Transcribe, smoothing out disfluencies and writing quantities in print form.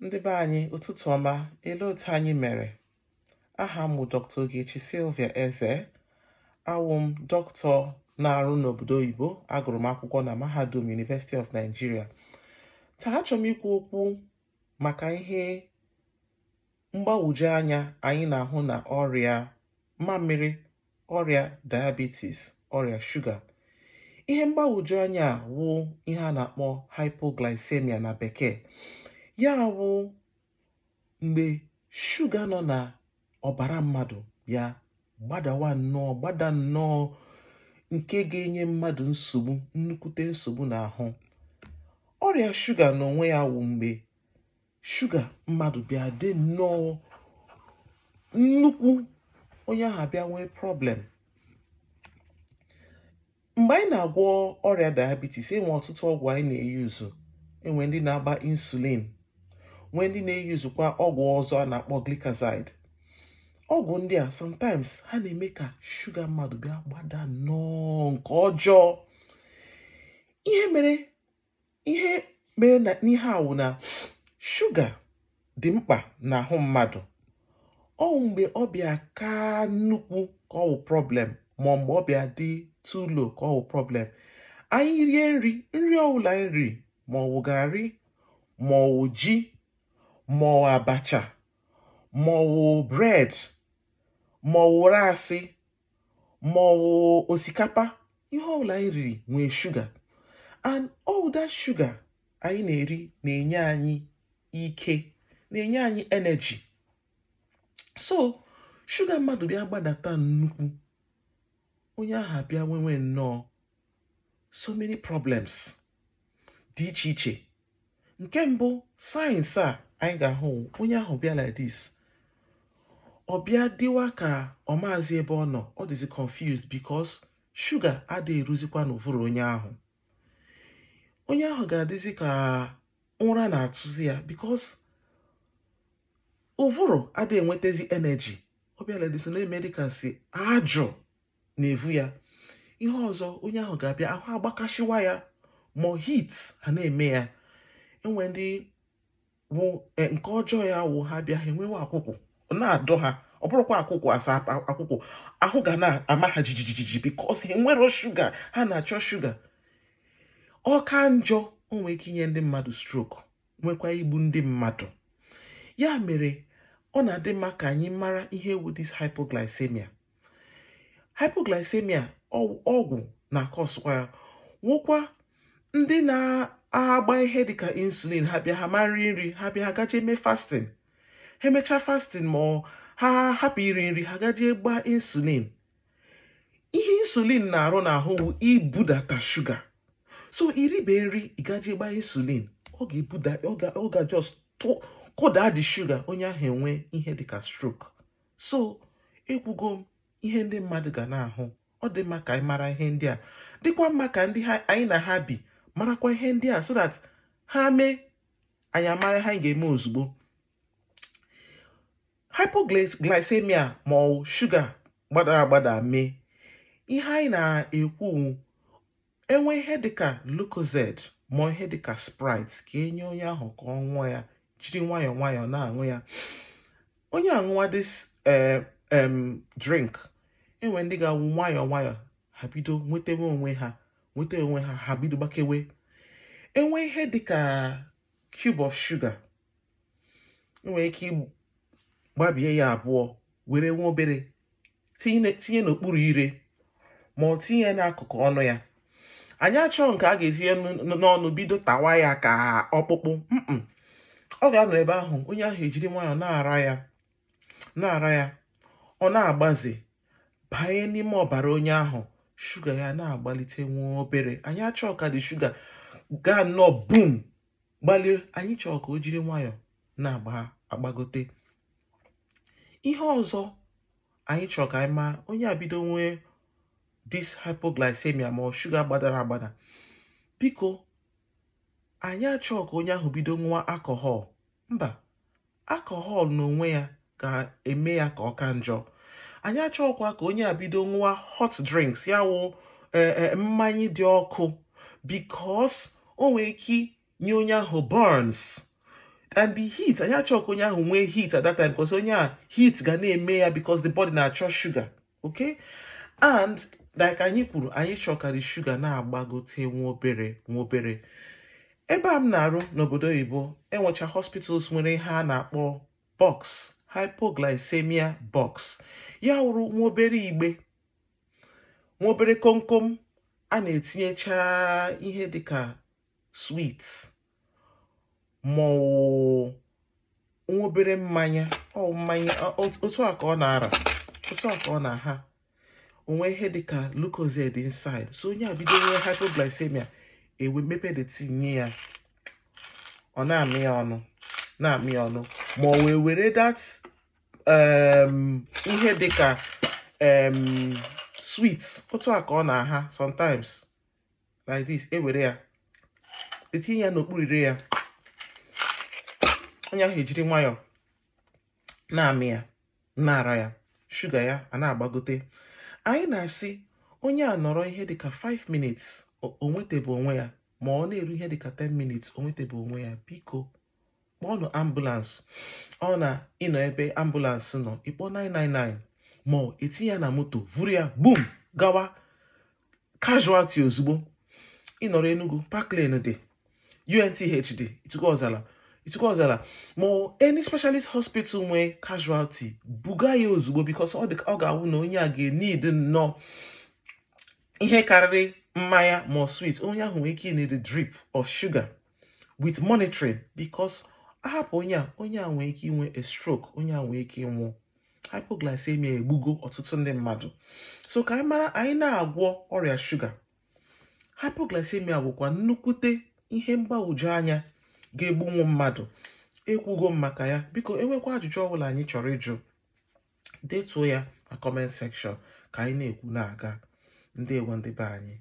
Ndị be anyị, ụtụtụ ọma. Elee otu anyị mere? Aha m bụ Dr. Ogechi Sylvia Eze. Awụ m dọkịta na-arụ n'obodo oyibo. Agụrụ m akwụkwọ na mahadum University of Nigeria. Taa achọrọ m ikwu okwu maka ihe mgbagwoju anya anyị na-ahụ na ọrịa mamịrị, ọrịa diabetes, ọrịa shuga. Ihe mgbagwoju anya a wụ ihe a na-akpọ hypoglycemia na bekee. Ya wụ mgbe shuga nọ na ọbara mmadụ ya gbadawa nnọọ, gbada nnọọ, nke ga-enye mmadụ nsogbu, nnukwute nsogbu n'ahụ. Ọrịa shuga n'onwe ya wụ mgbe shuga mmadụ bịa dị nnọọ nnukwu, onye ahụ abịa nwee problem. Mgbe anyị na-agwọ ọrịa diabetes, enwe ọtụtụ ọgwụ anyị na-eyuzu. Enwe ndị na-agba insulin, nwee ndị na-eyuzukwa ọgwụ ọzọ a na-akpọ gliclazide. Ọgwụ ndị a, sometimes ha na-eme ka shuga mmadụ bịa gbada nnọọ nke ọjọọ. Ihe mere na n'ihe a wụ na shuga dị mkpa n'ahụ mmadụ. Ọ mgbe ọ bịa ka nnukwu ka ọ wụ problem, ma mgbe ọ bịa dị too low ka ọ wụ problem. Anyị rie nri, nri ọbụla anyị riri, ma ọ wụ garị, ma ọ wụ ji, ma ọ wụ abacha, ma ọ wụ bread, ma ọ wụ rice, ma ọ wụ osikapa, ihe ọbụla anyị riri nwee shuga. And all that sugar anyị na-eri na-enye anyị ike, na-enye anyị energy. So shuga mmadụ bịa gbadata nnukwu, onye ahụ abịa nwenwe nnọọ so many problems dị iche iche. Nke mbụ, signs a anyị ga-ahụ, onye ahụ bịa like this, ọ bịa dịwa ka ọ maazị ebe ọ nọ, ọ dịzi confused because shuga adịghị eruzikwa n'ụvụrụ onye ahụ. Onye ahụ ga-adịzi ka ụra na-atụzi ya because ụvụrụ adịghị enwetazi energy. Ọ bịa like this, na-eme dịka si ajụ na-evu ya. Ihe ọzọ, onye ahụ ga-abịa ahụ agbakashiwa ya, ma heat a na-eme ya. Enwe ndị wụ nke ọjọọ ya wụ ha bịa, ha enwewe akwụkwụ, ọ na-adọ ha. Ọ bụrụkwa akwụkwụ asa akwụkwụ, ahụ ga na-ama ha jijijiji because ha enwero shuga, ha na-achọ shuga. Ọ ka njọ, o nwere ike inye ndị mmadụ stroke, nwekwa igbu ndị mmadụ. Ya mere ọ na-adị mma ka anyị mara ihe wu this hypoglycemia. Hypoglycemia, ọgwụ na-akọsụkwa ya. Nwekwa ndị na-agba ihe dịka insulin, ha bịa, ha ma nri nri, ha bịa, ha gaje mee fasting. Ha emechaa fasting, ma ọ ha hapụ iri nri, ha gaje gbaa insulin. Ihe insulin na-arụ n'ahụ wụ ibudata shuga. So iribe nri, ị gaje gbaa insulin, ọ ga-ebuda, ọ ga just kụdaa the shuga, onye ahụ enwe ihe dịka stroke. So ekwugo m ihe ndị mmadụ ga na-ahụ. Ọ dị mma ka anyị mara ihe ndị a, dịkwa mma ka ndị ha anyị na ha bi marakwa ihe ndị a, so that ha mee, anyị amara ihe anyị ga-eme ozugbo. Hypoglycemia ma ọ shuga gbadara agbada mee, ihe anyị na-ekwu, enwe ihe dịka Lucozade ma ihe dịka Sprite, ka enye onye ahụ ka ọ ṅụọ ya, jiri nwayọọ nwayọọ na-aṅụ ya. Onye aṅụwa this drink, enwe ndị ga-awụ nwayọọ nwayọọ ha bido nwetawe onwe ha, nweta onwe ha, ha bido gbakewe. Enwe ihe dịka cube of sugar, enwere ike gbabie ya abụọ, were nwa obere tinye n'okpuru ire, ma ọ tinye n'akụkụ ọnụ ya. Anyị achọghị nke a ga-etinye n'ọnụ bido tawa ya ka ọkpụkpụ. Ọ ga-anọ ebe ahụ, onye ahụ ejiri nwayọọ na-ara ya, na-ara ya, ọ na-agbaze banye n'ime ọbara onye ahụ, shuga ya na-agbalite nwa obere. Anyị achọghị ka dị shuga gaa nnọọ boom, gbalie. Anyị chọrọ ka o jiri nwayọọ na-agba agbagote. Ihe ọzọ anyị chọrọ ka anyị maa, onye a bido nwee this hypoglycemia ma ọ shuga gbadara agbada, biko, anyị achọghị ka onye ahụ bido ṅụwa alcohol. Mba, alcohol n'onwe ya ga-eme ya ka ọ ka njọ. Anyị achọghịkwa ka onye a bido ṅụwa hot drinks, ya wụ mmanya dị ọkụ, because o nwere ike nye onye ahụ burns. And the heat, anyị achọ ka onye ahụ nwee heat at that time, because onye a, heat ga na-eme ya, because the body na-achọ sugar, okay? And like anyị kwuru, anyị chọọ ka the sugar na-agbagote nwa obere nwa obere. Ebe a m na-arụ n'obodo oyibo, enwecha hospitals nwere ihe a na-akpọ box, hypoglycemia box. Ya wụrụ nwa obere igbe, nwa obere komkom a na-etinyecha ihe dịka sweet ma ọ nwa obere mmanya, ọ mmanya otu a ka ọ na-ara, otu a ka ọ na-aha onwe ihe dịka Lucozade inside. So onye a bido nwee hypoglycemia, ewe mepe the tinye ya, ọ na-amị ya ọnụ, na-amị ya ọnụ, ma ọ wee were that ihe dịka sweet, otu a ka ọ na-aha sometimes like this, ewere ya etinye ya n'okpuru ire ya, onye ahụ ejiri nwayọọ na-amị ya, na-ara ya, shuga ya a na-agbagote. Anyị na-asị onye a nọrọ ihe dịka 5 minutes, o nwetebe onwe ya, ma ọ na-eru ihe dịka 10 minutes, o nwetebe onwe ya, biko kpọọnụ ambulance. Ọ na ịnọ ebe ambulance nọ, ịkpọ 999, ma ọ etinye ya na moto, vuru ya bum gawa casualty ozugbo. Ịnọrọ Enugu, Parklane dị, UNTH dị, Ituku Ozalla, Ituku Ozalla, ma ọ any specialist hospital nwee casualty, buga ya ozugbo, because ọ dị ọ ga-awụ na onye a ga-need nnọọ ihe karịrị mmanya ma ọ sweet. Onye ahụ nwere ike need drip of sugar with monitoring, because ahapụ onye a, onye a nwere ike inwe a stroke, onye a nwere ike ịnwụ. Hypoglycemia egbugo ọtụtụ ndị mmadụ. So ka anyị mara, anyị na-agwọ ọrịa shuga, hypoglycemia bụkwa nnukwute ihe mgbagwoju anya ga-egbunwu mmadụ. Ekwugo m maka ya. Biko, enwekwa ajụjụ ọbụla anyị chọrọ ịjụ, detuo ya na comment section ka anyị na-ekwu na-aga. Ndewo, ndị be anyị.